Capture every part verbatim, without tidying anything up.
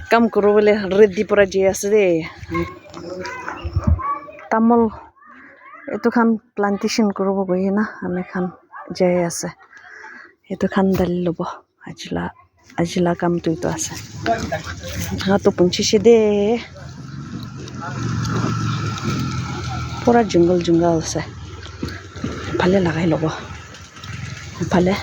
Kam kuribole ready pura jai ase de. Tamul etu khan plantation kuribo bohi na ami khan jai ase. Etu khan dali lobo. Ajila, ajila kam tu etu ase. Jaga tu punchi se de. Pura jungle jungle ase. Phale lagai lobo. Phale.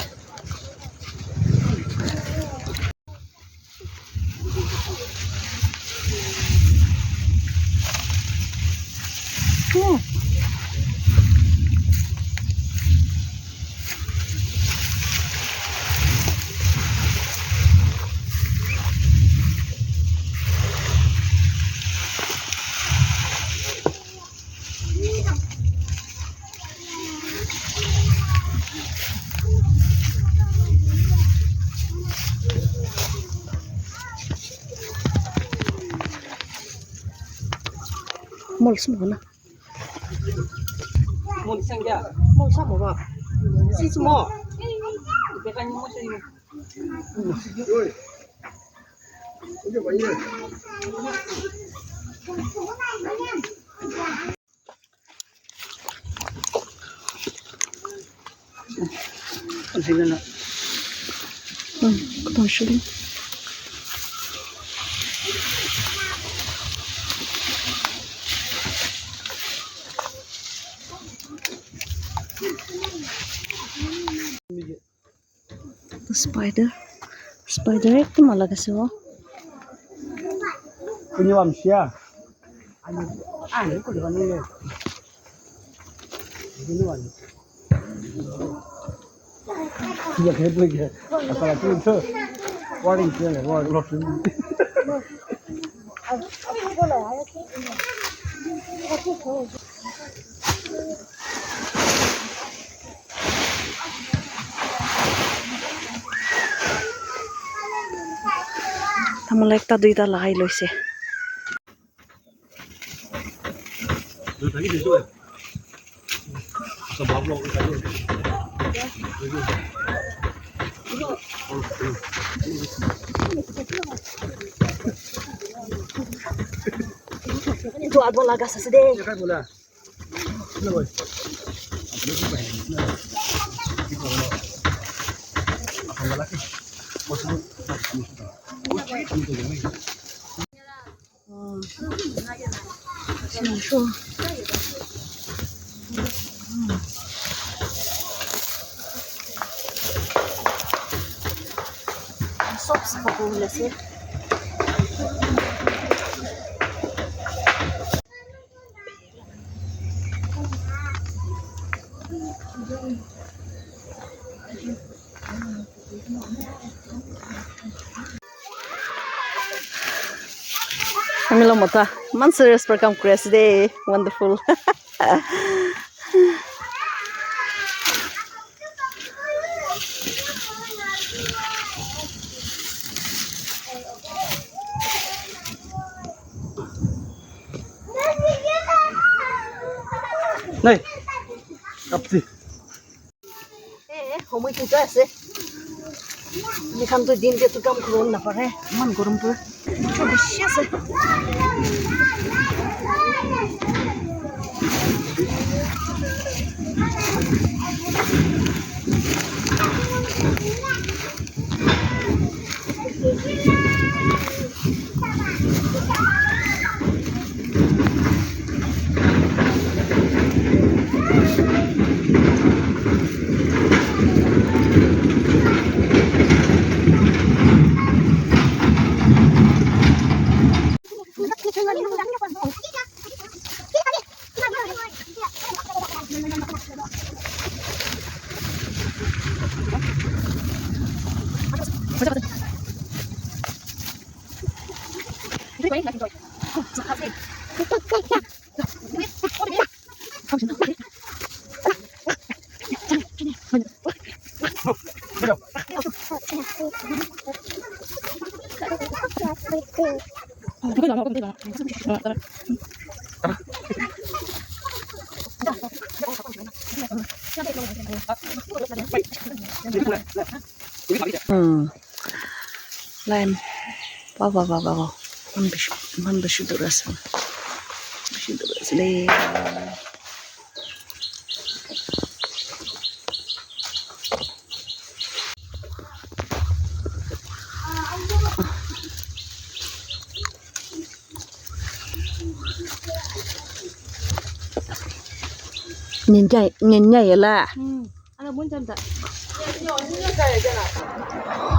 Mol sum na. Mol sangya. Mol sa mo ba. Si mo. Spider, spider ekdum alag ase o. Tamul ekta duita lagai loise. Etu abo laga ase de. Sob safa kuribole ase. Ami la mota, iman serious program kuri ase de, wonderful. Nai, kapti. Eh, homoi tu jai ase. Ami khan tu din te tu kam kuribo napare. Iman gorom pore. Bishi ase. Hmm. Lime. Wow, wow, wow, wow, wow. Eman bishi, eman bishi dur ase. Bishi dur ase de. Ninya, ninya yela.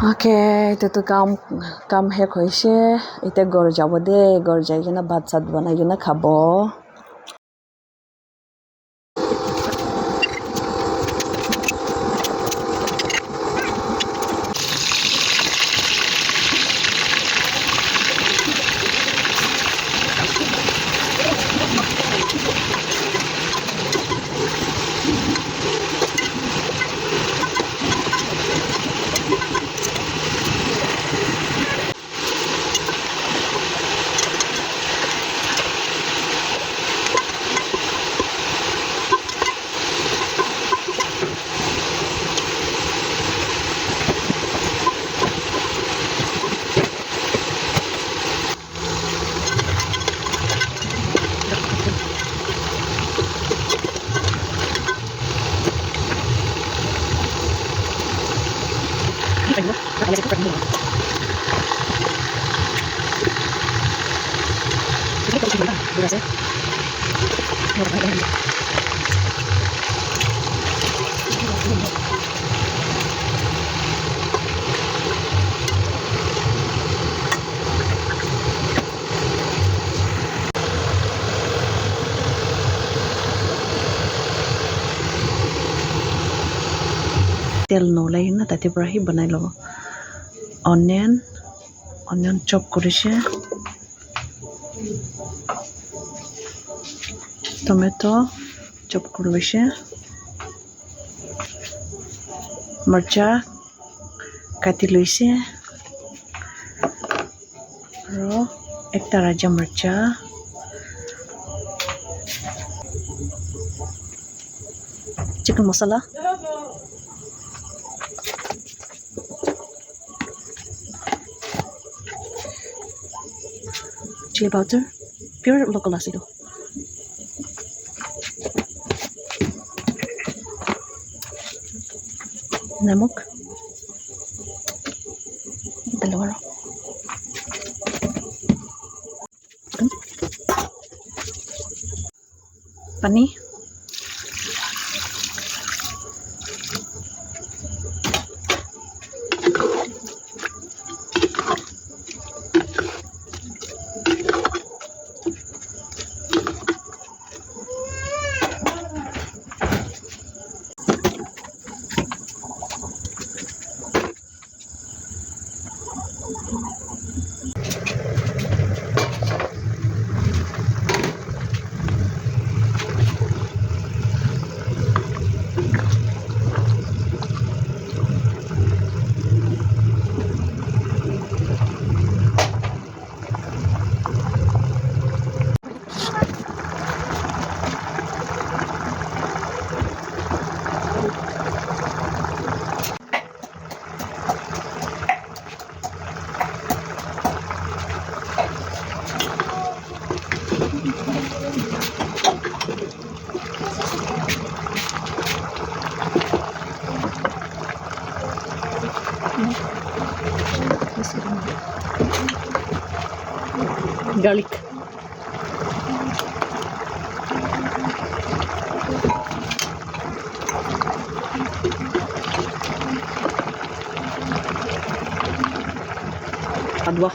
Okay, etu tu kam, kam hek hoise. Ite ghor jabo de, ghor jai kena bhat sat banai kena khabo. Tel nolai kena tate para hi banai lobo. Onion, onion chop kurishe. Tomato chop kuri loise. Marcha kati loise. Aro ekta raja marcha. Chicken masala. Chili powder, pure local ase etu. Namok. Pani. Garlic. Adwa.